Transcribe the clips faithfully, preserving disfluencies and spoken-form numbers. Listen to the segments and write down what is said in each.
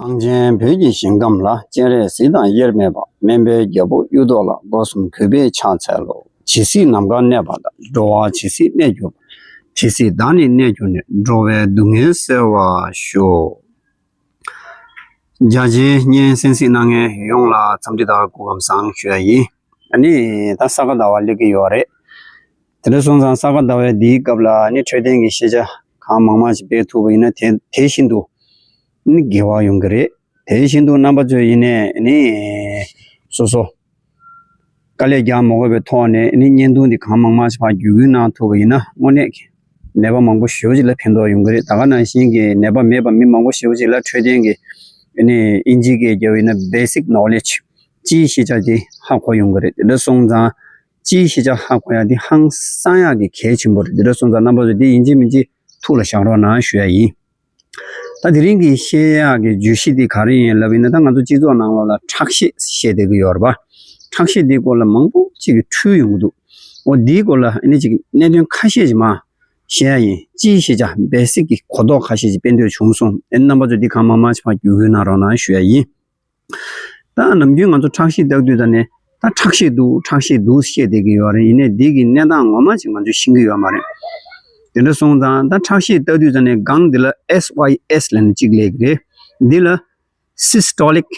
གངས་ཅན་བོད་ཀྱི་ཞིང་ཁམས་ལ། སྤྱན་རས་གཟིགས་དང་དབྱེར་མེད་པ། སྨན་པའི་རྒྱལ་པོ་གཡུ་ཐོག་ལ། སྒོ་གསུམ་གུས་པས་ཕྱག་འཚལ་ལོ། ཇི་སྲིད་ནམ་མཁའ་གནས་པ་དང་། འགྲོ་བ་ཇི་སྲིད་གནས་གྱུར་པ། དེ་སྲིད་བདག་ནི་གནས་གྱུར་ནས། འགྲོ་བའི་སྡུག་བསྔལ་སེལ་བར་ཤོག། རྒྱ་ཆེའི་སྙན་གསན་གཟིགས་གནང་མཁན་ཡོངས་ལ་འཚམས་འདྲི་དང་སྐུ་ཁམས་བཟང་ཞུ་ཡ་ཡིན། ཨ་ནི་ད་ས་ག་ཟླ་བ་སླེབས་ཀྱི་ཡོད་རེད། དེ་འདྲ་སོང་ཙང་ས་ག་ཟླ་བའི་འདིའི་སྐབས་ལ་ཨ་ནི་འཕྲོད་བསྟེན་གྱི་ཤེས་བྱ་གང་མང་མང་ཞིག་སྤེལ་ཐུབ་པ་ཡིན་ན། དེ་དེ་བཞིན་དུ་ཨ་ནི་དགེ་བ་ཡོང་གི་རེད། དེ་བཞིན་དུ་རྣམ་པ་ཚོས་ཡིན་ནའི་ཨ་ནི་སོ་སོ་དཀའ་ལས་རྒྱག་མ་དགོས་པའི་ཐོག་ནས་ཨ་ནི་བརྙན་ཐུང་འདི་གང་མང་མང་ཞིག་ཕར་བརྒྱུད་སྐུལ་གནང་ཐུབ་པ་ཡིན་ན། དངོས་གནས་ཀྱི་ནད་པ་མང་པོ་ཞེ་པོ་ཅིག་ལ་ཕན་ཐོགས་ཡོང་གི་རེད། ད་ག་ནང་བཞིན་གྱི་ནད་པ་མེད་པ་མི་མང་པོ་ཞེ་པོ་ཅིག་ལ་འཕྲོད་བསྟེན་གྱི་ཨ་ནི་ཨིན་ཇི་སྐད་རྒྱབ་ཡིན་ན་basic knowledge། སྤྱིའི་ཤེས་བྱ་དེ་ཧ་གོ་ཡོང་གི་རེད། དེ་འདྲ་སོང་ཙང་སྤྱིའི་ཤེས་བྱ་ཧ་གོ་ཡ་དེ་ཧང་སང་ཡག་གི་གལ་ཆེན་པོ་རེད། དེ་འདྲ་སོང་ཙང་རྣམ་པ་ཚོས་དེ་ཡིན་གཅིག་མིན་གཅིག་ཐུགས་ལ་བཞག་རོགས་གནང་ཞུ་ཡ་ཡིན། ད་དེ་རིང་གི་བཤད་ཡག་གི་བརྗོད་གཞི་དེ་ག་རེ་ཡིན་ལབ་ཡིན་ན། ད་ང་ཚོ་སྤྱི་ཚོགས་ནང་ལོགས་ལ་ཁྲག་ཤེད་བཤད་བསྡད་ཀྱི་ཡོད་རེད་པ། ཁྲག་ཤེད་དེའི་སྐོར་ལ་མང་པོ་ཅིག་གིས་འཁྲུལ་ཡོང་གི་འདུག་འོ་དེའི་སྐོར་ལ་ཨ་ནི་ཅིག་གནད་དོན་ཁ་ཤས་ཅིག་མར་བཤད་ཡ་ཡིན། སྤྱིའི་ཤེས་བྱ་basic གི་གོ་རྟོགས་ཁ་ཤས་ཅིག་སྤེལ་འདོད་བྱུང་སོང་། ཨ་ནི་རྣམ་པ་ཚོས་འདི་གང་མང་མང་ཞིག་ཕར་བརྒྱུད་སྐུལ་གནང་རོགས་གནང་ཞུ་ཡ་ཡིན། ད་ནམ་རྒྱུན་ང་ཚོ་ཁྲག་ཤེད་བལྟ་དུས་ད་ནས་ད་ཁྲག་ཤེད་འདུག་ཁྲག་ཤེད་འདུག་བཤད་བསྡད་ཀྱི་ཡོད་རེད། ཡིན་ནའི་འདི་གི་གནས་སྟངས་ངོ་མ་ཅིག་ང་ཚོས་ཤེས་ཀྱི་ཡོད་མ་རེད། དེ་འདྲ་སོང་ཙང་ད་ཁྲག་ཤེད་བལྟ་དུས་ད་ནས་སྒང་འདི་ལ་S Y S ལབ་ནས་གཅིག་སླེབས་ཀྱི་རེད། འདི་ལ་systolic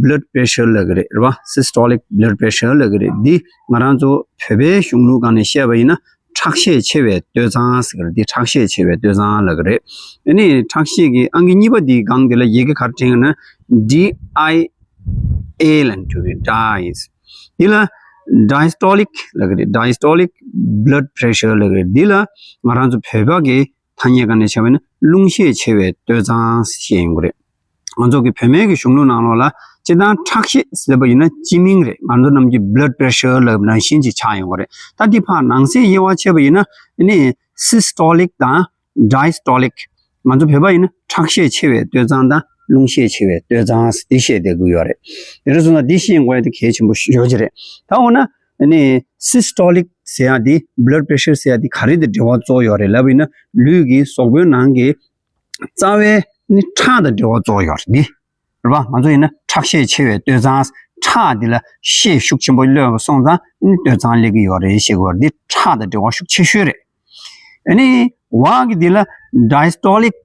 blood pressure ལབ་ཀྱི་རེད། རེད་པ། Systolic blood pressure ལབ་ཀྱི་རེད། འདི་ང་རང་ཚོ་བོད་པའི་གཞུང་ལུགས་སྒང་ནས་བཤད་པ་ཡིན་ན། ཁྲག་ཤས་ཆེ་བའི་སྟོད་འཛང་ཟེར་གྱི་རེད། འདི་ཁྲག་ཤས་ཆེ་བའི་སྟོད་འཛང་ལབ་ཀྱི་རེད། ཨ་ནི་ཁྲག་ཤས་ཀྱི་ཨང་ཀི་གཉིས་པ་འདིའི་སྒང་འདི་ལ་ཡི་གེ་ག་རེ་བྲིས་ཡོད་ན། D I A ལབ་འབྲི་གི་རེད། Dias། འདི་ལ་diastolic ལབ་ཀྱི་རེད། Diastolic blood pressure ལབ་ཀྱི་རེད། འདི་ལ་ང་རང་ཚོ་བོད་པ་གི་ཐ་སྙད་སྒང་ནས་བྱས་པ་ཡིན་ན་རླུང་ཤས་ཆེ་བའི་སྟོད་འཛང་ཞེས་ཡོང་གི་རེད། ང་ཚོ་གི་བོད་སྨན་གྱི་གཞུང་ལུགས་ནང་ལོགས་ལ་སྤྱིར་བཏང་ཁྲག་ཤེད་ཟེར་བ་ཡིན་ན་སྤྱི་མིང་རེད། ང་ཚོ་ནམ་རྒྱུན་blood pressure ལབ་ནང་བཞིན་ཅིག་ཆགས་ཡོང་གི་རེད། ད་འདི་ཕར་ནང་གསེས་དབྱེ་བ་ཕྱེ་བ་ཡིན་ན་ཨ་ནི་systolic དང་diastolic། ང་ཚོ་བོད་པ་ཡིན་ན་ཁྲག་ཤས་ཆེ་བའི་སྟོད་འཛང་དང་རླུང་ཤས་ཆེ་བའི་སྟོད་འཛང་འདི་བཤད་བསྡད་ཀྱི་ཡོད་རེད། དེ་འདྲ་སོང་ཙང་འདི་ཤེས་དགོས་ཡ་དེ་གལ་ཆེན་པོ་ཞེ་པོ་ཅིག་རེད། ད་འོ་ན་ཨ་ནི་systolic ཟེར་ཡ་དེ་blood pressure ཟེར་ཡ་དེ་ག་རེ་དང་འབྲེལ་བ་གཙོ་བོ་ཡོད་རེད་ལབ་པ་ཡིན་ན། ལུས་ཀྱི་གཟུགས་པོའི་ནང་གི་རྩ་བའི་ནི་ཁྲག་དང་འབྲེལ་བ་གཙོ་བོ་ཡོད་རེད། འདི་རེད་པ། ང་ཚོ་ཡིན་ན་ཁྲག་ཤས་ཆེ་བའི་སྟོད་འཛང་། ཁྲག་འདི་ལ་ཤས་ཤུགས་ཆེན་པོ་སླེབས་པ་སོང་ཙང་ནི་སྟོད་འཛང་སླེབས་ཀྱི་ཡོད་རེད་ཞེས་གོ། འདི་ཁྲག་དང་འབྲེལ་བ་ཤུགས་ཆེ་ཤོས་རེད། ཨ་ནི་འོག་གི་འདི་ལ་diastolic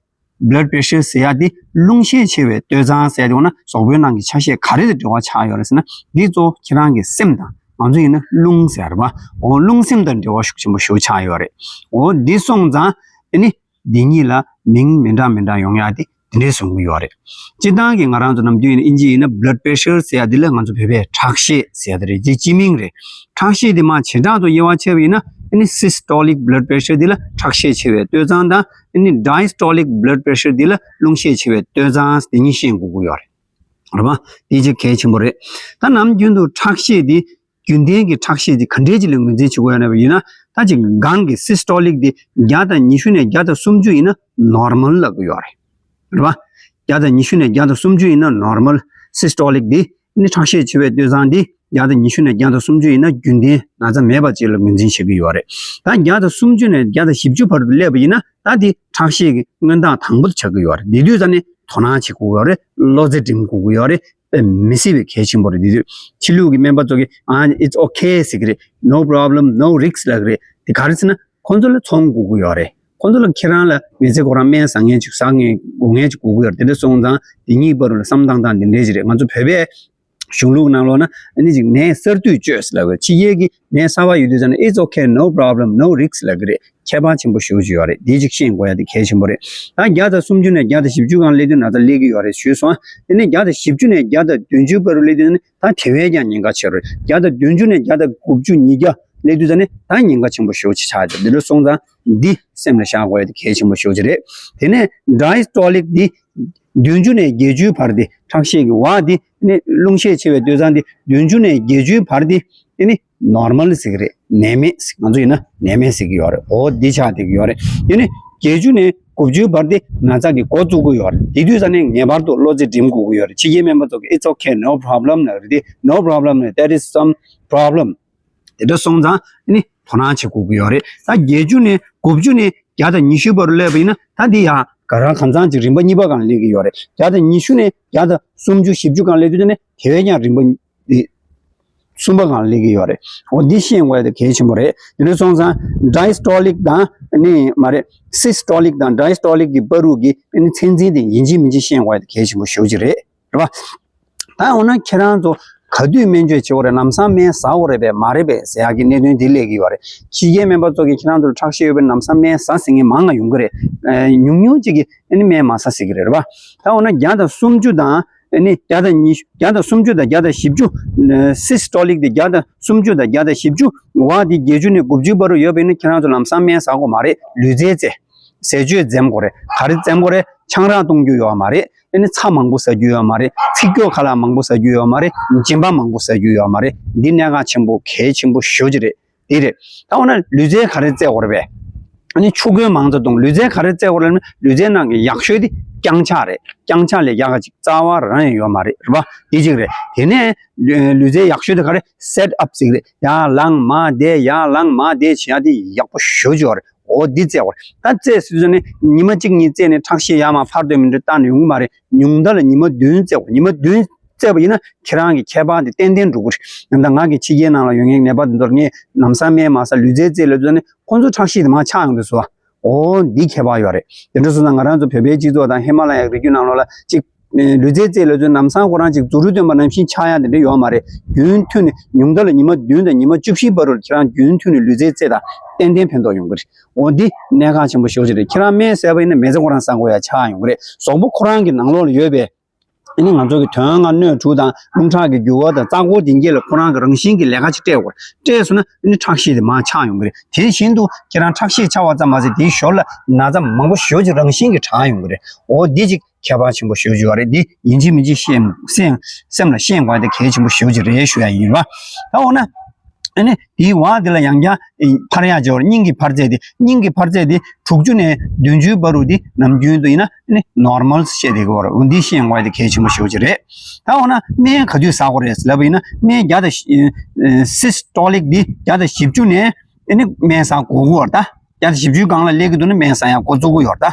blood pressure ཟེར་ཡ་འདི་རླུང་ཤས་ཆེ་བའི་སྟོད་འཛང་ཟེར་ཡ་འདི་འོ་ན་གཟུགས་པོའི་ནང་གི་ཆ་ཤས་ག་རེ་དང་འབྲེལ་བ་ཆགས་ཡོད་རེད་ཟེར་ན། འདི་གཙོ་བོ་ཁྱེད་རང་གི་སེམས་དང་། ང་ཚོ་ཡིན་ན་རླུང་ཟེར་བ། འོ་རླུང་སེམས་དང་འབྲེལ་བ་ཤུགས་ཆེན་པོ་ཞེ་པོ་ཆགས་ཡོད་རེད། འོ་འདི་སོང་ཙང་ཨ་ནི་འདི་གཉིས་ལ་མིང་མི་འདྲ་མི་འདྲ་ཡོང་ཡ་དེ་འདི་འདྲས་གསུང་གི་ཡོད་རེད། སྤྱིར་བཏང་གི་ང་རང་ཚོ་ནམ་རྒྱུན་ཡིན་ན་ཨིན་ཇི་ཡིན་ན་blood pressure ཟེར་ཡ་འདི་ལ་ང་ཚོ་བོད་པས་ཁྲག་ཤས་ཟེར་ཡ་དེ་རེད། འདི་སྤྱི་མིང་རེད། ཁྲག་ཤས་དེ་མར་བྱེ་བྲག་ཏུ་དབྱེ་བ་ཕྱེ་བ་ཡིན་ན་ཨ་ནི་systolic blood pressure འདི་ལ་ཁྲག་ཤས་ཆེ་བའི་སྟོད་འཛང་དང་། ཨ་ནི་diastolic blood pressure འདི་ལ་རླུང་ཤས་ཆེ་བའི་སྟོད་འཛང་། འདི་གཉིས་ཤེས་དགོས་ཀྱི་ཡོད་རེད། རེད་པ། དེ་ཅིག་གལ་ཆེན་པོ་རེད། ད་ནམ་རྒྱུན་དུ་ཁྲག་ཤས་དེ་རྒྱུན་ལྡན་གྱི་ཁྲག་ཤས་དེ་ག་འདྲས་ཅིག་ལ་ངོས་འཛིན་བྱེད་དགོས་ཡོད་ན་ཡིན་ན། ད་ཅིག་སྒང་གི་systolic དེ་བརྒྱ་དང་ཉི་ཤུ་ནས་བརྒྱ་དང་སུམ་ཅུ་ཡིན་ན་normal ལབ་ཀྱི་ཡོད་རེད། རེད་པ། བརྒྱ་དང་ཉི་ཤུ་ནས་བརྒྱ་དང་སུམ་ཅུ་ཡིན་ན་normal། Systolic དེ་ནི་ཁྲག་ཤས་ཆེ་བའི་སྟོད་འཛང་དེ་བརྒྱ་དང་ཉི་ཤུ་ནས་བརྒྱ་དང་སུམ་ཅུ་ཡིན་ན་རྒྱུན་ལྡན་ན་ཚ་མེད་པ་ཅིག་ལ་ངོས་འཛིན་བྱེད་ཀྱི་ཡོད་རེད། ད་བརྒྱ་དང་སུམ་ཅུ་ནས་བརྒྱ་དང་བཞི་བཅུ་བར་དུ་སླེབས་པ་ཡིན་ན། ད་དེ་ཁྲག་ཤས་ཀྱི་མངོན་མདངས་དང་པོ་དེ་ཆགས་ཀྱི་ཡོད་རེད། དེ་དུས་ཙ་ནས་དོ་སྣང་བྱེད་དགོས་ཀྱི་ཡོད་རེད། བློ་རྩེ་སྒྲིམ་དགོས་ཀྱི་ཡོད་རེད། དཔེ་མི་སྲིད་པའི་གལ་ཆེན་པོ་རེད། དེ་དུས་ཕྱི་ལུགས་ཀྱི་སྨན་པ་ཚོ་གིས་ཨ་it's okay ཟེར་གྱི་རེད། No problem, no risk ལབ་ཀྱི་རེད། དེ་ག་རེ་ཟེར་ན་ཁོང་ཚོ་ལ་ཚོང་དགོས་ཀྱི་ཡོད་རེད། ཁོང་ཚོ་ལ་ཁྱེད་རང་ལ་མི་ཚེ་ཁོ་རང་སྨན་ཟ་མཁན་ཅིག་ཟ་མཁན་དགོས་མཁན་ཅིག་དགོས་ཀྱི་ཡོད་རེད། དེ་འདྲ་སོང་ཙང་དེ་གཉིས་བར་ལ་བསམ་སྟངས་སྟངས་དེ་འདྲ་ཞིག་རེད། ང་ཚོ་བོད་པའི་གཞུང་ལུགས་ནང་ལོགས་ན་ཨ་ནི་ཅིག་ནད་གསར་དུས་བཅོས་ལབ་ཀྱི་རེད། ཕྱི་རྒྱལ་གྱི་ནད་གསར་པ་ཡོད་དུས་ཙ་ན་it's okay, no problem, no risk ལབ་ཀྱི་རེད། ཁྱད་པར་ཆེན་པོ་ཞེ་པོ་ཅིག་ཡོད་རེད། དེ་ཅིག་ཤེས་དགོས་ཡ་དེ་གལ་ཆེན་པོ་རེད། ད་བརྒྱ་དང་སུམ་ཅུ་ནས་བརྒྱ་དང་བཞི་བཅུ་སྒང་སླེབས་དུས་ན་ཚ་སླེབས་ཀྱི་ཡོད་རེད་ཞུས་སོང་། དེ་ནས་བརྒྱ་དང་བཞི་བཅུ་ནས་བརྒྱ་དང་བདུན་ཅུ་བར་དུ་སླེབས་དུས་ནི་ད་དེ་བས་ཀྱང་ཉེན་ཁ་ཆེ་རེད། བརྒྱ་དང་བདུན་ཅུ་ནས་བརྒྱ་དང་དགུ་བཅུ་ཉིས་བརྒྱ་སླེབས་དུས་ཙ་ནི་ད་ཉེན་ཁ་ཆེན་པོ་ཞེ་པོ་ཅིག་ཆགས་ཡོད་རེད། དེ་འདྲ་སོང་ཙང་འདི་སེམས་ལ་བཞག་དགོས་ཡ་དེ་གལ་ཆེན་པོ་ཞེ་པོ་ཅིག་རེད། དེ་ནས་diastolic འདི་ བདུན་ཅུ་ནས་བརྒྱད་ཅུའི་བར་དེ་ཁྲག་ཤེད་ཀྱི་འོ་དེ་ནི་རླུང་ཤས་ཆེ་བའི་དུས་ཙང་དེ་བདུན་ཅུ་ནས་བརྒྱད་ཅུའི་བར་དེ་ནི་ནོར་མལ་ཟེར་གྱི་རེད། ནད་མེད་ཟེར། ང་ཚོ་ཡིན་ན་ནད་མེད་ཟེར་གྱི་ཡོད་རེད། འོ་འདི་ཆགས་བསྡད་ཀྱི་ཡོད་རེད། ཡིན་ནི་བརྒྱད་ཅུ་ནས་དགུ་བཅུའི་བར་དེ་ན་ཚ་གི་འགོ་བཙུགས་ཀྱི་ཡོད་རེད། དེ་དུས་ཙང་ནས་ངེས་པར་དུ་གློ་ཚད་འགྲིམ་དགོས་ཀྱི་ཡོད་རེད། ཕྱི་རྒྱལ་སྨན་པ་ཚོ་གིས it's okay, no problem ལབ་རེད་དེ། No problem ནས there is some problem དེ་འདྲ་སོང་ཙང་ནི་དོ་སྣང་བྱེད་དགོས་ཀྱི་ཡོད་རེད། ད་བརྒྱད་ཅུ་ནས་དགུ་བཅུ་ནས་བརྒྱ་དང་ཉི་ཤུ་བར་སླེབས་པ་ཡིན་ན་ད་འདི་ཡང་ག་རང་གང་ཚང་ཅིག་རིམ་པ་གཉིས་པ་སྒང་སླེབས་ཀྱི་ཡོད་རེད། བརྒྱ་དང་ཉི་ཤུ་ནས་བརྒྱ་དང་སུམ་ཅུ་བཞི་བཅུ་སྒང་སླེབས་དུས་ནས་དེ་བས་ཀྱང་རིམ་པ་འདི་གསུམ་པ་སྒང་སླེབས་ཀྱི་ཡོད་རེད། འོ་འདི་ཤེས་དགོས་ཡ་དེ་གལ་ཆེན་པོ་རེད། དེ་འདྲ་སོང་ཙང་diastolic དང་ནི་མ་རེད། systolic དང་diastolic གི་བར་དུ་གི་ནི་ཚད་འཛིན་དེ་ཡིན་གཅིག་མིན་གཅིག་ཤེས་དགོས་ཡ་དེ་གལ་ཆེན་པོ་ཞེ་པོ་ཅིག་རེད། རེད་པ། ད་འོ་ན་ཁྱེད་རང་ཚོ་ག་དུས་སྨན་བཅོས་བྱེད་དགོས་རེད། ལམ་སང་སྨན་ཟ་དགོས་རེད་པས། མ་རེད་པས་ཟེར་ཡག་གི་གནད་དོན་འདི་སླེབས་ཀྱི་ཡོད་རེད། ཕྱི་རྒྱལ་སྨན་པ་ཚོ་གིས་ཁྱེད་རང་ཚོར་ཁྲག་ཤེད་ཡོད་པའི་ལམ་སང་སྨན་ཟ་ཟེར་མཁན་མང་ང་ཡོང་གི་རེད། ཨ་ཉུང་ཉུང་ཅིག་གིས་ཨ་ནི་སྨན་མ་ཟ་ཟེར་གྱི་རེད། རེད་པ། ད་འོ་ན་བརྒྱ་དང་སུམ་ཅུ་དང་ཨ་ནི་བརྒྱ་དང་ཉི་ཤུ། བརྒྱ་དང་སུམ་ཅུ་དང་བརྒྱ་དང་བཞི་བཅུ། systolic དེ་བརྒྱ་དང་སུམ་ཅུ་དང་བརྒྱ་དང་བཞི་བཅུ། འོ་དེ་བརྒྱད་ཅུ་ནས་དགུ་བཅུའི་བར་དུ་ཡོད་པ་ཡིན་ན་ཁྱེད་རང་ཚོ་ལམ་སང་སྨན་ཟ་དགོས་མ་རེད། ལུས་རྩལ་རྩེ། ཟས་སྤྱོད་འཛེམ་དགོས་རེད། ག་རེ་འཛེམ་དགོས་རེད། ཆང་རག་གཏོང་རྒྱུ་ཡོད་མ་རེད། ཨ་ནི་ཚྭ་མང་པོ་ཟ་རྒྱུ་ཡོད་མ་རེད། ཚིག་སྐྱོ་ཁ་ལག་མང་པོ་ཟ་རྒྱུ་ཡོད་མ་རེད། སྦྱིན་པ་མང་པོ་ཟ་རྒྱུ་ཡོད་མ་རེད། འདི་གནད་འགག་ཆེན་པོ་གལ་ཆེན་པོ་ཞེ་པོ་ཅིག་རེད། འདི་རེད། ད་འོ་ན་ལུས་རྩལ་ག་རེ་རྩེ་དགོས་རེད་པས། ཨ་ནི་ཆུ་འཁོལ་མང་ཙམ་གཏོང་། ལུས་རྩལ་ག་རེ་རྩེ་དགོས་རེད་ལབ་ན་ལུས་རྩལ་ནང་གི་ཡག་ཤོས་དེ་རྐྱང་ཕྱག་རེད། རྐྱང་ཕྱག་ལས་ཡག་ག་ཅིག་རྩ་བ་རང་ཡང་ཡོད་མ་རེད། རེད་པ། འདི་གཅིག་རེད། དེ་ནས་ལུས་རྩལ་ཡག་ཤོས་དེ་ག་རེ། sit up ཟེར་གྱི་རེད། ཡར་ལངས་མར་བསྡད་ཡར་ལངས་མར་བསྡད་བྱེད་ཡག་དེ་ཡག་པོ་ཞེ་པོ་ཅིག་ཡོད་རེད། འོ་འདི་རྩེ་དགོས་རེད། ད་རྩེ་ཟེར་དུས་ནི་ཉི་མ་གཅིག་གཉིས་རྩེ་ནས་ཁྲག་ཤེད་ཡར་མར་འཕར་སྡོད་མི་འདྲ་བཏང་ནས་ཡོང་གི་མ་རེད། ཉུང་མཐའ་ལ་ཉི་མ་བདུན་རྩེ་དགོས། ཉི་མ་བདུན་རྩེ་བ་ཡིན་ན་ཁྱེད་རང་གི་ཁྱད་པར་དེ་ཏན་ཏན་འགྲོ་གི་རེད། ཡང་ད་ང་གི་ཕྱི་རྒྱལ་ནང་ལ་ཡོད་མཁན་ནད་པ་དེ་ཚོར་ངས་ལམ་སང་སྨན་མ་ཟ་ལུས་རྩལ་རྩེ་ལབ་དུས་ནི་ཁོང་ཚོ་ཁྲག་ཤེད་དེ་མར་ཆག་ཡོང་དུས་སུ། འོ་འདི་ཁྱད་པར་ཡོད་རེད། དེ་འདྲ་སོང་ཙང་ང་རང་ཚོ་བོད་པའི་སྤྱི་ཚོགས་དང་ཧི་མ་ལ་ཡའི་རི་རྒྱུད་ནང་ལོགས་ལ་གཅིག་ལུས་རྩལ་རྩེ་ལབ་དུས་ལམ་སང་ཁོ་རང་གཅིག་རྫུ་འཕྲུལ་སྟོན་པ་ནང་བཞིན་ཆགས་ཡག་དེ་འདྲ་ཡོད་མ་རེད། རྒྱུན་མཐུད་ནས་ཉུང་མཐའ་ལ་ཉི་མ་བདུན་དང་ཉི་མ་བཅུ་བཞིའི་བར་དུ་ཁྱེད་རང་རྒྱུན་མཐུད་ནས་ལུས་རྩལ་རྩེ་དང་ཏན་ཏན་ཕན་ཐོགས་ཡོང་གི་རེད། འོ་འདི་གནད་འགག་ཆེན་པོ་ཞེ་པོ་ཅིག་རེད། ཁྱེད་རང་སྨན་ཟས་པ་ཡིན་ན་མི་ཚེ་ཁོ་རང་བཟང་པོ་ཡག་ཆགས་ཡོང་གི་རེད། གཟུགས་པོ་ཁོ་རང་གི་ནང་ལོགས་ལ་ཡོད་པའི་ཨ་ནི་ང་ཚོ་གི་དོན་ལྔ་སྣོད་དྲུག་དང་རླུང་ཁྲག་གི་རྒྱུ་བ་དང་རྩ་འཁོར་དེ་གྱད་ལ་ཁོ་རང་གི་རང་བཞིན་གྱི་ལས་ཀ་ཅིག་སྤྲད་དགོས་རེད། སྤྲད་སོང་ན་ཨ་ནི་ཁྲག་ཤེད་དེ་མར་ཆག་ཡོང་གི་རེད། དེ་བཞིན་དུ་ཁྱེད་རང་ཁྲག་ཤེད་ཆག་པ་ཙམ་མ་ཟད་དེའི་ཞོར་ལ་ན་ཚ་མང་པོ་ཞེ་པོ་ཅིག་རང་བཞིན་གྱིས་དྲག་ཡོང་གི་རེད། འོ་འདི་ཅིག་ཁྱད་པར་ཆེན་པོ་ཞེ་པོ་ཅིག་ཡོད་རེད། འདི་ཡིན་གཅིག་མིན་གཅིག་ཤེས་སེམས་སེམས་ལ་ཤེས་དགོས་དེ་གལ་ཆེན་པོ་ཞེ་པོ་ཅིག་རེད་ཞུ་ཡ་ཡིན་རེད་པ། ད་འོ་ན་ཨ་ནི་དེའི་འོག་དེ་ལ་ཡང་བསྐྱར་འཕར་ཡག་ཅིག་ཡོད་རེད། སྙིང་གི་འཕར་ཚད་དེ། སྙིང་གི་འཕར་ཚད་དེ་དྲུག་ཅུ་ནས་བདུན་ཅུའི་བར་དུ་དེ་ནམ་རྒྱུན་དུ་ཡིན་ན་ཨ་ནི་ནོར་མལ་བཤད་དེ་གོ་རེད། འོ་འདི་ཤེས་དགོས་དེ་གལ་ཆེན་པོ་ཞེ་པོ་ཅིག་རེད། ད་འོ་ན་སྨན་ག་དུས་ཟ་དགོས་རེད་ལབ་པ་ཡིན་ན་སྨན་བརྒྱ་དང་systolic དེ་བརྒྱ་དང་བཞི་བཅུ་ནས་ཨ་ནི་སྨན་ཟ་དགོས་ཀྱི་ཡོད་རེད་ད། བརྒྱ་དང་བཞི་བཅུའི་སྒང་ལ་སླེབས་ཀྱི་འདུག་ན་སྨན་ཟ་ཡག་འགོ་བཙུགས་ཀྱི་ཡོད་རེད་ད།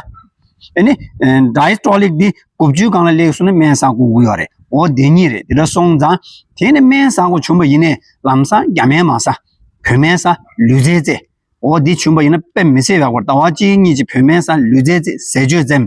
ཨ་ནི་diastolic འདི་དགུ་བཅུའི་སྒང་ལ་སླེབས་སོང་ན་སྨན་ཟ་དགོས་ཀྱི་ཡོད་རེད། འོ་དེ་གཉིས་རེད། དེ་འདྲ་སོང་ཙང་དེ་ནི་སྨན་ཟ་དགོས་བྱུང་བ་ཡིན་ནའི་ལམ་སང་རྒྱ་སྨན་མ་ཟ། བོད་སྨན་ཟ། ལུས་རྩལ་རྩེ། འོ་འདི་བྱུང་བ་ཡིན་ན་དཔེ་མི་སྲིད་ཡག་པོ་རེད། ཟླ་བ་གཅིག་གཉིས་ཀྱི་བོད་སྨན་ཟ། ལུས་རྩལ་རྩེ། ཟས་སྤྱོད་འཛེམ།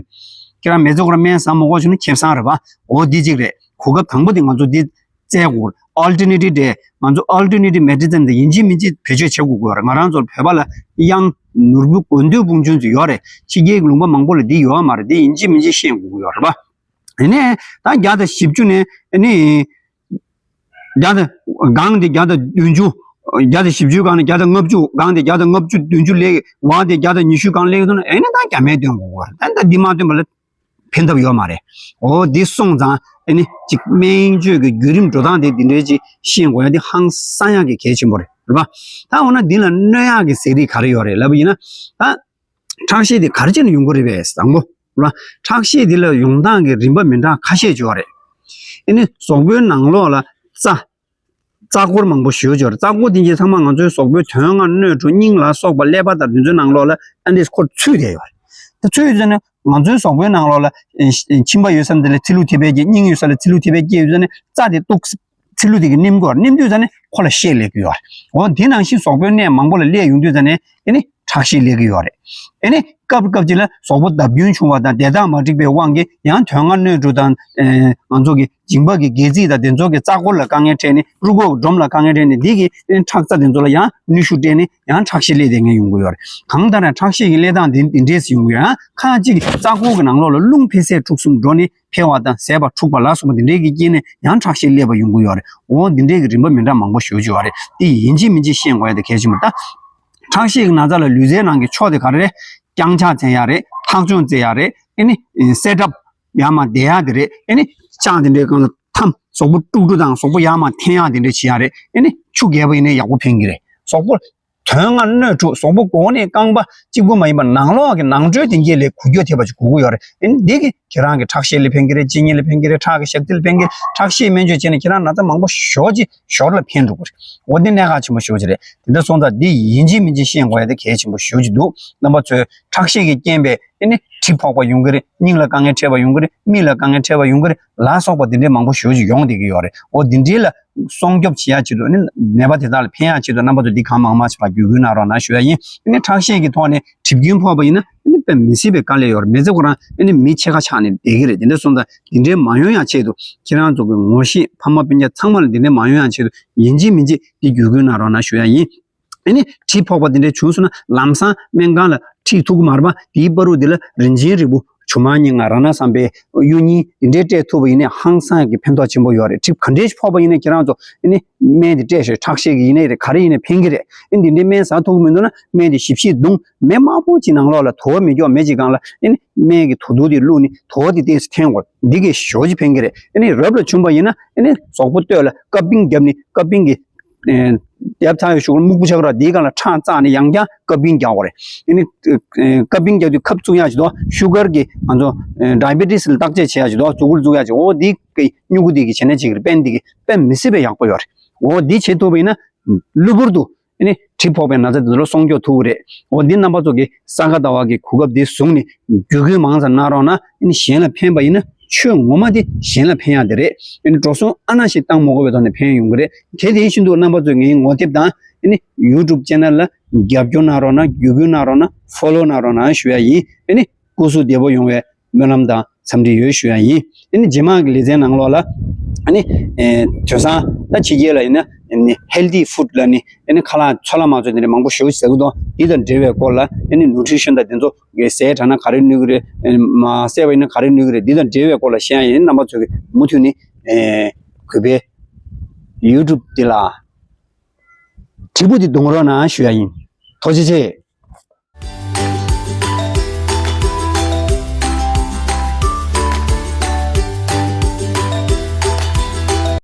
ཁྱེད་རང་མི་ཚེ་ཁོ་རང་སྨན་ཟ་མ་དགོས་བྱུང་ན་ཁེ་བཟང་རེད་པ། འོ་འདི་གཅིག་རེད། གོ་སྐབས་དང་པོ་དེ་ང་ཚོ་འདི་རྩེ་དགོས། Alternative དེ་ང་ཚོ་alternative medicine དེ་ཡིན་གཅིག་མིན་གཅིག་བེད་སྤྱོད་བྱེད་དགོས་ཀྱི་ཡོད་རེད། ང་རང་ཚོར་བོད་པ་ལ་གཡང་ནོར་བུ་དགོས་འདོད་ཕུན་ཚོགས་ཅིག་ཡོད་རེད། ཕྱི་རྒྱལ་གྱི་ལུང་པ་མང་པོ་ལ་འདི་ཡོད་མ་རེད། འདི་ཡིན་གཅིག་མིན་གཅིག་ཤེས་དགོས་ཀྱི་ཡོད་རེད་པ། ཡིན་ནའི་ད་བརྒྱ་དང་བཞི་བཅུ་ནས་ནི་བརྒྱ་དང་སྒང་དེ་བརྒྱ་དང་བདུན་ཅུ། བརྒྱ་དང་བཞི་བཅུའི་སྒང་ནས་བརྒྱ་དང་ལྔ་བཅུ། སྒང་དེ་བརྒྱ་དང་ལྔ་བཅུ་བདུན་ཅུ་ལས་འོག་དེ་བརྒྱ་དང་ཉི་ཤུ་སྒང་སླེབས་སོང་ན་ཨེ་ནི་ད་རྒྱ་སྨན་སྟོན་དགོས་ཀྱི་ཡོད་རེད། ད་ད་འདི་མ་སྟོན་པ་ལ་ཕན་ཐབས་ཡོད་མ་རེད། འོ་འདི་སོང་ཙང་ཨ་ནི་གཅིག་སྨན་བཅོས་ཀྱི་བརྒྱུད་རིམ་འགྲོ་སྟངས་དེ་འདི་འདྲའི་ཅིག་ཤེས་དགོས་ཡ་དེ་ཧང་སང་ཡག་གི་གལ་ཆེན་པོ་རེད། རེད་པ། ད་འོ་ན་འདི་ལ་གནོད་ཡག་གི་ཟས་རིགས་ག་རེ་ཡོད་རེད་ལབ་པ་ཡིན་ན། ད་ཁྲག་ཤེད་དེ་ག་རེ་བྱས་ནས་ཡོང་གི་རེད་པས་དང་པོ། རེད་པ། ཁྲག་ཤེད་འདི་ལ་ཡོང་སྟངས་ཀྱི་རིམ་པ་མི་འདྲ་ཁ་ཤས་ཅིག་ཡོད་རེད། ཨ་ནི་གཟུགས་པོའི་ནང་ལོགས་ལ་རྩ། རྩ་འཁོར་མང་པོ་ཞེ་པོ་ཅིག་ཡོད་རེད། རྩ་འཁོར་དེ་གྱད་ཚང་མ་ང་ཚོའི་གཟུགས་པོའི་དོན་ལྔ་སྣོད་དྲུག་སྙིང་ལ་སོགས་པ་ཀླད་པ་དང་དེ་ཚོའི་ནང་ལོགས་ལ་ཨ་ནི་འཁོར་ཚུད་བསྡད་ཡོད་རེད། ད་ཚུད་ཡོད་ཙང་ནས་ང་ཚོའི་གཟུགས་པོའི་ནང་ལོགས་ལ་ཨེ་ཨེ་མཆིན་པ་ཡོད་ས་འདི་ལ་ཚིལ་ལུ་ཐེབས་པས་སྐྱེ། སྙིང་ཡོད་ས་ལ་ཚིལ་ལུ་ཐེབས་པས་སྐྱེ་ཡོད་ཙང་ནས་རྩ་དེ་གཏུགས། ཚིལ་ལུ་དེ་གིས་སྣུམ་དགོས་རེད། སྣུམ་དུས་ཙང་ནས་ཁོ་ལ་ཤེད་སླེབས་ཀྱི་ཡོད་རེད། འོ་དེ་ནང་བཞིན་གཟུགས་པོའི་གནས་མང་པོ་ལ་སླེབས་ཡོང་དུས་ཙང་ནས་ཨ་ནི་ཁྲག་ཤེད་སླེབས་ཀྱི་ཡོད་རེད། ཨ་ནི་སྐབས་སྐབས་ཅིག་ལ་གཟུགས་པོ་བརྡབ་སྐྱོན་བྱུང་བ་དང་བདེ་ཐང་མ་འགྲིག་པའི་དབང་གིས་ཡང་དོན་ལྔ་སྣོད་དྲུག་དང་ཨེ་ང་ཚོ་གི་མཇིང་པ་གི་སྒལ་ཚིགས་དང་དེ་ཚོ་གི་རྩ་འཁོར་ལ་དཀའ་ངལ་འཕྲད་ནས། རུས་ཁོག་གི་སྒྲོམ་ལ་དཀའ་ངལ་འཕྲད་ནས། འདི་གི་ཨེ་ཁྲག་རྩ་དེ་ཚོ་ལ་ཡང་ནུས་ཤུགས་སྤྲད་ནས་ཡང་ཁྲག་ཤེད་སླེབས་བསྡད་མཁན་ཡོང་གི་ཡོད་རེད། གང་ལྟར་ན་ཁྲག་ཤེད་ཀྱི་སླེབས་སྟངས་འདི་འདི་འདྲས་ཡོང་གི་ཡོད། ཡང་ཁ་ཅིག་རྩ་འཁོར་གྱི་ནང་ལོགས་ལ་རླུང་འཕེལ་ཚད་འཁྲུག་གསུམ་འགྲོ་ནས་འཕེལ་བ་དང་ཟད་པ་འཁྲུགས་པ་ལ་སོགས་པ་འདི་འདྲས་ཀྱི་རྐྱེན་ནས་ཡང་ཁྲག་ཤེད་སླེབས་པ་ཡོང་གི་ཡོད་རེད། འོ་འདི་འདྲས་ཀྱི་རིམ་པ་མི་འདྲ་མང་པོ་ཞེ་པོ་ཅིག་ཡོད་རེད། དེ་ཡིན་གཅིག་མིན་གཅིག་ཤེས་དགོས་ཡ་དེ་གལ་ཆེན་པོ་རེད། ད་ཁྲག་ཤེད་ཀྱི་ན་ཚ་ལ་ལུས་རྩལ་ནང་གི་ཕྱོགས་དེ་ག་རེ་རེད། རྐྱང་ཕྱག་རྩེ་ཡ་རེད། ཐག་མཆོང་རྩེ་ཡ་རེད། ཨ་ནི་sit up ཡར་མར་བསྡད་ཡག་དེ་རེད། ཨེ་ནི་ལྕགས་དེ་འདྲའི་སྒང་ལ་འཐམ། གཟུགས་པོ་དཀྲུག་དཀྲུག་དང་གཟུགས་པོ་ཡར་མར་འཐེན་ཡག་དེ་འདྲ་བྱེད་ཡག་རེད། ཨེ་ནི་ཆུ་རྒྱས་པ་ཡིན་ན་ཡག་པོ་ཕན་གྱི་རེད། གཟུགས་པོ་དོན་ལྔ་སྣོད་དྲུག། གཟུགས་པོ་གོང་ནས་རྐང་པ་གཅིག་པོ་མ་ཡིན་པར་ནང་ལོགས་ཀྱི་ནང་ཁྲོལ་དེ་འགྱེད་ལས་འགུལ་སྐྱོད་ཐེབས་པ་ཅིག་དགོས་ཀྱི་ཡོད་རེད། ཨེ་ནི་འདི་གིས་ཁྱེད་རང་གི་ཁྲག་ཤེད་ལ་ཕན་གྱི་རེད། གཅིན་སྙི་ལ་ཕན་གྱི་རེད། ཁྲག་གི་ཞབས་རྩི་ལ་ཕན་གྱི་རེད། ཁྲག་ཤེད་སྨན་བཅོས་བྱས་ནས་ཁྱེད་རང་ན་ཚ་མང་པོ་ཞེ་པོ་ཅིག་ཞོར་ལ་ཕན་འགྲོ་གི་རེད། འོ་འདི་གནད་འགག་ཆེན་པོ་ཞེ་པོ་ཅིག་རེད། དེ་འདྲ་སོང་ཙང་འདི་ཡིན་གཅིག་མིན་གཅིག་ཤེས་དགོས་ཡ་དེ་གལ་ཆེན་པོ་ཞེ་པོ་ཅིག་འདུག་རྣམ་པ་ཚོས་ཁྲག་ཤེད་ཀྱི་རྐྱེན་པས་ཨེ་ནི་གྲིབ་ཕོག་པ་ཡོང་གི་རེད། སྙིང་ལ་དཀའ་ངལ་འཕྲད་པ་ཡོང་གི་རེད། མིག་ལ་དཀའ་ངལ་འཕྲད་པ་ཡོང་གི་རེད། ལ་སོགས་པ་འདི་འདྲའི་མང་པོ་ཞེ་པོ་ཅིག་ཡོང་བསྡད་ཀྱི་ཡོད་རེད། འོ་འདི་འདྲའི་ལ་སྲུང་སྐྱོབ་བྱེད་ཡ་ཆེད་དུ་ནི་ནད་པ་དེ་དག་ལ་ཕན་ཡ་ཆེད་དུ་རྣམ་པ་ཚོ་འདི་གང་མང་མང་ཞིག་ལ་བརྒྱུད་སྐུལ་གནང་རོགས་གནང་ཞུ་ཡ་ཡིན། ཨ་ནི་ཁྲག་ཤེད་ཀྱི་ཐོག་ནས་གྲིབ་སྐྱོན་ཕོག་པ་ཡིན་ན་ཨ་ནི་དཔེ་མི་སྲིད་པའི་དཀའ་ལས་ཡོད་རེད། མི་ཚེ་ཁོ་རང་ཨ་ནི་མི་ཕྱེད་ཀ་ཆགས་ནས་བསྡད་ཀྱི་རེད། དེ་འདྲ་སོང་ཙང་འདི་འདྲའི་མ་ཡོང་ཡ་ཆེད་དུ་ཁྱེད་རང་ཚོ་གི་ངོ་ཤེས་ཕ་མ་སྤུན་ཀྱག་ཚང་མ་ལ་འདི་འདྲའི་མ་ཡོང་ཡ་ཆེད་དུ་ཡིན་གཅིག་མིན་གཅིག་འདི་བརྒྱུད་སྐུལ་གནང་རོགས་གནང་ཞུ་ཡ་ཡིན། ཨ་ནི་གྲིབ་ཕོག་པ་དེ་འདྲ་བྱུང་སོང་ན་ལམ་སང་སྨན་ཁང་ལ་ཁྲིད་ཐུབ་ཀྱི་མ་རེད་པ། དེའི་བར་དུ་དེ་ལ་རིན་ཆེན་རིལ་བུ་ཇོ་མང་ཉིན་ང་རང་ན་བསམ་པའི་གཡུ་རྙིང་དེ་འདྲའི་སྤྲད་ཐུབ་པ་ཡིན་ན་ཧང་སང་གི་ཕན་ཐོགས་ཆེན་པོ་ཡོད་རེད། གྲིབ་ག་འདྲའི་ཕོག་པ་ཡིན་ན་ཁྱེད་རང་ཚོ་ཨ་ནི་སྨན་དེ་སྤྲད་ཤོག་ཁྲག་ཤེད་ཀྱི་ཡིན་ནའི་རེད། ག་རེ་ཡིན་ནའི་ཕན་གྱི་རེད། ཨ་ནི་དེ་འདྲའི་སྨན་ཟ་ཐུབ་ཀྱི་མི་འདུག་ན་སྨན་དེ་ཞིབ་ཞིབ་བརྡུངས། མེ་དམར་པོ་ཅིག་ནང་ལོགས་ལ་དུ་བ་མེ་སྒྱོགས་མེ་ཅིག་སྒང་ལ་ཨ་ནི་སྨན་གྱི་དུ་དུག་དེ་བླུགས་ནས་དུ་བ་དེ་ཏོག་ཙམ་འཐེན་དགོས། འདི་གིས་ཞེ་པོ་ཅིག་ཕན་གྱི་རེད། ཨ་ནི་རབ་ལ་བྱུང་པ་ཡིན་ན་ཨ་ནི་གཟུགས་པོ་སྟོད་ལ་ཀ་བིང་བརྒྱབ་ནས་ཀ་བིང་གི་ཨེ་རྒྱབ་ཚ་བའི་ཤུ་གར་སྨུག་པོ་ཆགས་ར། དེའི་སྒང་ལ་ཁྲག་བཙགས་ནས་ཡང་བསྐྱར་ཀ་བིང་རྒྱག་དགོས་རེད། ཨ་ནི་ཨེ་ཀ་བིང་རྒྱག་དུས་ཁབ་བཙུགས་ཡག་ཅིག་འདུག་ཤུ་གར་གྱི་ང་ཚོ་ཨེ་ཌའི་བེ་ཊི་སི་ལ་བརྟག་དཔྱད་བྱེད་ཡག་ཅིག་འདུག་མཛུབ་གུ་བཙུགས་ཡག་ཅིག་འོ་དེའི་སྨྱུ་གུ་དེ་གིས་བྱས་ན་ཅིག་རེད། སྨན་དེ་གིས་དཔེ་མི་སྲིད་པའི་ཡག་པོ་ཡོད་རེད། འོ་དེ་བྱེད་ཐུབ་པ་ཡིན་ན་གློ་བུར་དུ་ཨ་ནི་གྲིབ་ཕོག་པའི་ན་ཚ་དེ་ཚོ་ལ་སྲུང་སྐྱོབ་ཐུབ་ཀྱི་རེད། འོ་འདི་རྣམ་པ་ཚོ་གིས་ས་ག་ཟླ་བ་གི་གོ་སྐབས་འདི་བཟུང་ནས་བརྒྱུད་སྐུལ་མང་ཙམ་གནང་རོགས་གནང་། ཨ་ནི་གཞན་ལ་ཕན་པ་ཡིན་ན་ཆོས་ངོ་མ་དེ་གཞན་ལ་ཕན་ཡག་དེ་རེད། ཨ་ནི་འགྲོ་སོང་ཨ་ན་ཞིག་བཏང་མ་དགོས་པའི་ཐོག་ནས་ཕན་ཡོང་གི་རེད། དེ་དེ་བཞིན་དུ་རྣམ་པ་ཚོས་ངའི་ངོ་དེབ་དང་ཨ་ནི་ཡུ་ཊུབ་ཅེ་ནལ་ལ་རྒྱབ་སྐྱོར་གནང་རོགས་གནང་། བརྒྱུད་སྐུལ་གནང་རོགས་གནང་། ཕོ་ལོ་གནང་རོགས་གནང་ཞུ་ཡ་ཡིན། ཨ་ནི་སྐུ་གཟུགས་བདེ་པོ་ཡོང་བའི་སྨོན་ལམ་དང་འཚམས་འདྲི་ཡོད་ཞུ་ཡ་ཡིན། ཨ་ནི་རྗེས་མ་གི་ལེ་ཚན་ནང་ལོགས་ལ་ཨ་ནི་ཨེ་དེང་སང་ད་ཕྱི་རྒྱལ་ལ་ཡིན་ན་ཨ་ནི་ཧེལ་ཐི་ཕུཌ་ལ་ནི་ཨ་ནི་ཁ་ལག་ཚོད་ལ་མ་ཚོད་དེ་འདྲ་མང་པོ་ཞེ་པོ་ཟ་གི་འདུག་འདི་དང་འབྲེལ་བའི་སྐོར་ལ་ཨ་ནི་ནུ་ཊི་རི་ཤན་དང་དེ་ཚོ་གི་ཟས་དྲགས་ན་ག་རེ་ནུས་ཀྱི་རེད། ཨ་ནི་མ་ཟས་པ་ཡིན་ན་ག་རེ་ནུས་ཀྱི་རེད། འདི་དང་འབྲེལ་བའི་སྐོར་ལ་བཤད་ཡ་ཡིན། རྣམ་པ་ཚོ་གི་མུ་མཐུད་ནས་ཨེ་གུས་པའི་ཡུ་ཊུབ་འདི་ལ་དྲིལ་བུ་འདི་རྡུང་རོགས་གནང་ཞུ་ཡ་ཡིན། ཐུགས་རྗེ་ཆེ།